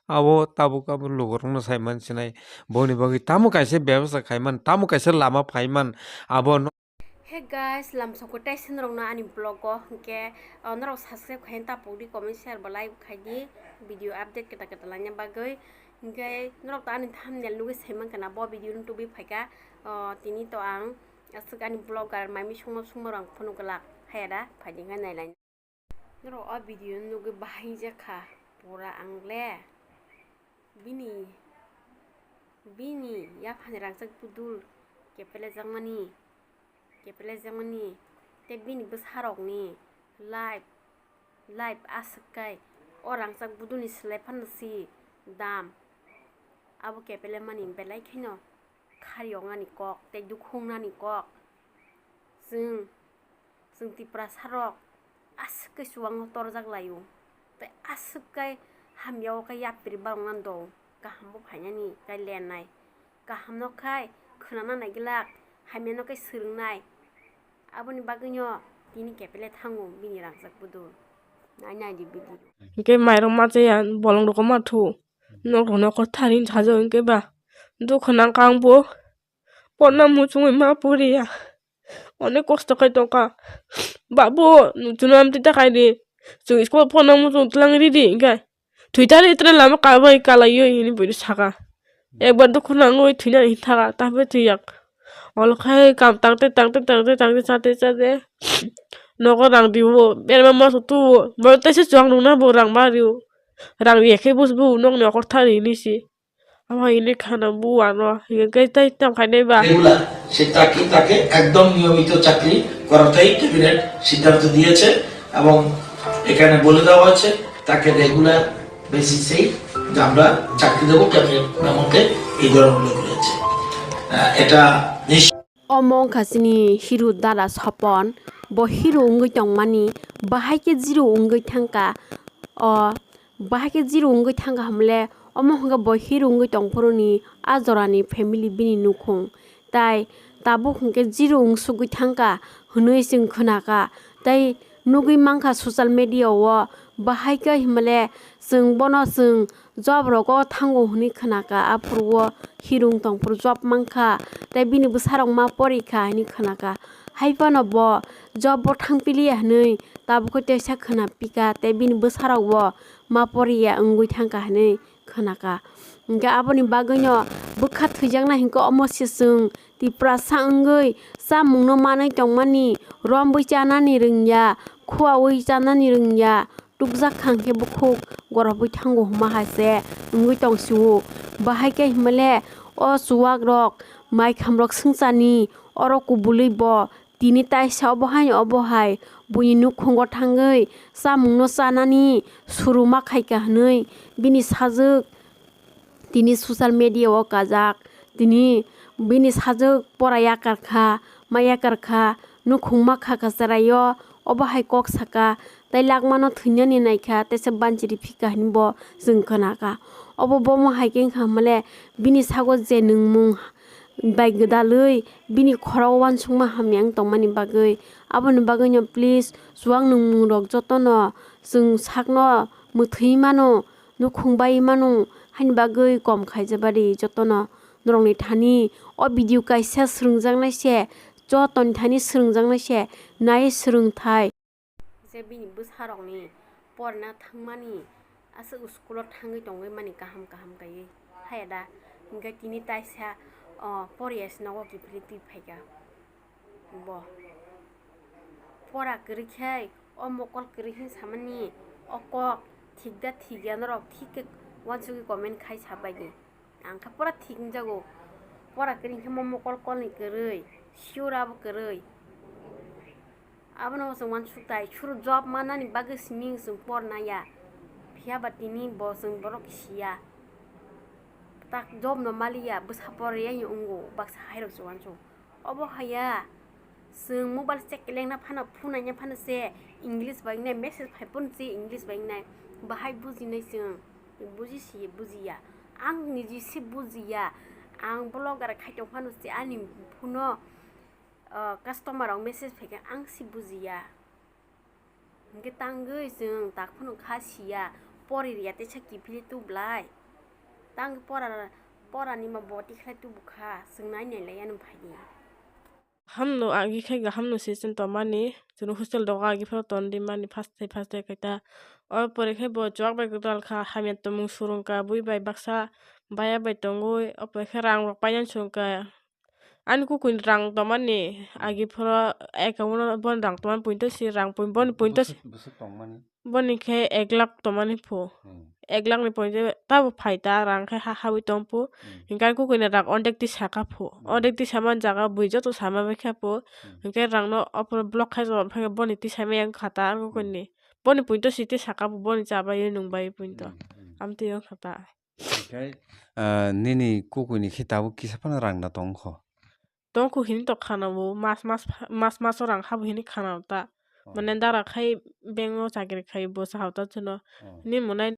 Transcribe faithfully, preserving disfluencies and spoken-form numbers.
Abo tabuk abo lugurokno saiman sinai, boni bagwi tamo kaisa bebasa khaiman, tamo kaisa lama phaiman, abo no. Hey guys, lamsoko taisa norokno ani vlog o, hinkhe, o, norok subscribe khaina tapukdi, comment, share bo like khaidi, video update kwtal kwtal laina bagwi. Hinkhe norok to ani thumbnail nugwi saimankha na, bo video no tubui phaikha, o, tini to ang aswk ani vlogger mami songma songma rang phunuk glak, haya da, phaidi hinkhe nailai. Norok o video no nugwi bahai jakha pura ang le. Bini, bini yaphani rangchak budul kepelejakmani, kepelejakmani tei bini bwsarokni life, life aswk kai o rangchak budulni slai phano si dam. Abo kepelemani belai kheno khari wngnani kok tei dukhu wngnani kok. Chwng, chwng Tiprasa rok aswk khe chubango torjak laio, tei aswk khe hamya o khe yapri baroknani do kaham bo phainani khe lenai. Kaham no khai khwnana naiglak, hamya no khe swrwngnai. Aboni bagwino tini kepele thango bini rangchak budul. Nai nai di video. Hingke mairok ma chaya, bolong rok ma thu. Nok rok nokor thari sajak hingke ba. Dukhu nang kha ang bo. Porna muchungwi ma poriya. Onek kosto khai tongkha. Babu, nwng chwngno amtwi ta khai di. Chwng school porna muchung tlang ridi hingkhe. Thwi thari tere lama kabai kalaiyo hini buino saka. Ekbar dukhu nangwi thwina hin thaka, tabe thwiyak. Olo khai kam tangte, tangte, tangte, tangte, chate, chate. Nogo rang dibo, berma ma sutu, bo tese chwng nungna bo rang ma rio. Rang riya khe bus bu nokni okor thari hini si. Ama ini khana bu ano, hinkhe tei tamo khainai ba. Regular সে চাকরি, তাকে একদম নিয়মিত চাকরি করাটাই ক্যাবিনেট সিদ্ধান্ত দিয়েছে এবং এখানে বলে দেওয়া হয়েছে তাকে রেগুলার বেসিসেই আমরা চাকরি দেবো, ক্যাবিনেট মেমোতে এই ধরনের উল্লেখ রয়েছে। আহ, এটা নিশ্চয় Omo wngkha chini hero dada Sopon. Bo hero wngwi tongmani, bahai khe zero wngwi thangkha. O bahai khe zero wngwi thangkha hwnle, omo hwnkhe bo hero wngwi tongphuruni a jorani family bini nukhung. Tai tabuk hwnkhe zero wngsugwi thangkha hwnwi chwng khnakha. Tai nugwi mankha social media o, bahai khe himale chwng bono chwng job rogo thango hwnwi khnakha, aphuru o hirung tongphuru job mankha, tei bini bwsarok ma porikha hwnwi khnakha. Haiphano bo job o thangpiliya hwnwi tabukhe teisa khna pika, tei bini bwsarok bo ma poriya wngwi thangkha hwnwi khnakha. Hwnkhe aboni bagwino bwkha thwijaknai hwnkhe omo se chwng Tiprasa wngwi chamungno manwi tongmani, romwi chanani rwngya, khuawi chanani rwngya, tukjak kha hwnkhe bukhuk gorobwi thango hwnma hai se wngwi tong sio. Bahai khe himale o chuwak rok, mai kham rok swngchani, oro kubului bo tini taisa obo hai obo hai buini nukhungo thangwi chamungno chanani suru ma khaika hwnwi bini sajwk tini social media o kajak. Tini bini sajwk pora yakar kha, ma yakar kha, nukhung ma kha kha chwraio, obo hai kok saka, tei lakmano thwinani naikha, teisa banchiri phika hinwi bo chwng khnakha. Obo bomo hai khe wngkha hwnmale bini sago je nungmung bai gwdalwi bini khorok uansukma hamya wng tongmani bagwi. Aboni bagwino please chuwak nungmungrok jotono chwng sakno mwthwi mano, nukhung bai mano, haini bagwi kom khaijabadi jotono norokni thani o video kaisa swrwngjaknai se, jotoni thani swrwngjaknai se, nai swrwngthai. Je bini bwsarokni porna thangmani aswk school o thangwi tongwi mani kaham kaham kaiwi haya da, hinkhe tini taisa, o, poriya se nogo kiphilwi twi phaikha. Bo pora kwrwi khe o mokol kwrwi hin samani, o kok thik da thik ya norok thik khe uansugwi comment khai sabaidi. Ang khe pora thik wngjago, pora kwrwi hinkhe mo mokol kolni kwrwi, sure abo kwrwi. Abono chwng uansuk tai, suru job manani bagwi simi chwng porna ya, phiya ba tini bo chwng borok siya. Tak job no maliya, bwsa poriya wngwi wngo, baksa hairok se uansuk. Obo haya, chwng mobile se kelengna phano, phone naina phano se English bai wngnai, message phai phano se English bai wngnai. Bahai bujinai chwng, buji si bujiya. Ang niji se bujiya. Ang vlogger khai tong phano se ani phone o, ah, customer rok message phaikha, ang se bujiya. Hingke tangwi chwng tak phano kha siya, Pori riya teisa kiphilwi tu belai. Tang pora, pora ni ma bo tikhlai tu bukha, swngnai nailai ya nung phaidi. Hamno agi khai ga hamno se chwng tongmani, chwng hostel dogo agi phano ton di mani first thai first thai kaita. O pore khe bo chuak bai kwtal kha, hamya tongmung surung ka, bui bai baksa baya bai tongwi, o pore khe rang rok painani surung ka. Ani kukui ni rang tongmani agi phoro account o boni rang tongmani poito si rang poi boni poito si. Bwswk, bwswk tongmani? Boni khe ek lakh tongmani pho. Hmm. Ek lakh ni point tabo phai ta rang khe ha hawi tong pho. Hmm. Hinkhe kukui ni rang ordek tisa kha pho. Hmm. Ordek tisa man jaga bui joto sama bai kha pho. Hmm. Hinkhe rang no opor block khai jor phai boni tisa maya wng kha ta ang kukui ni. Hmm. Boni point si tisa kha pho boni cha bai nung bai point. Hmm, hmm. Am twi wng kha ta. Hinkhe, ah, nini kukui ni khe tabuk kisa phano rang da tong kho. Tongkhu hini to khana bo mas mas mas mas o rang habo hini khana ta. Oh. Mane dara khai bank o chakri khai bo sa hauta chuno. Oh. Ni monai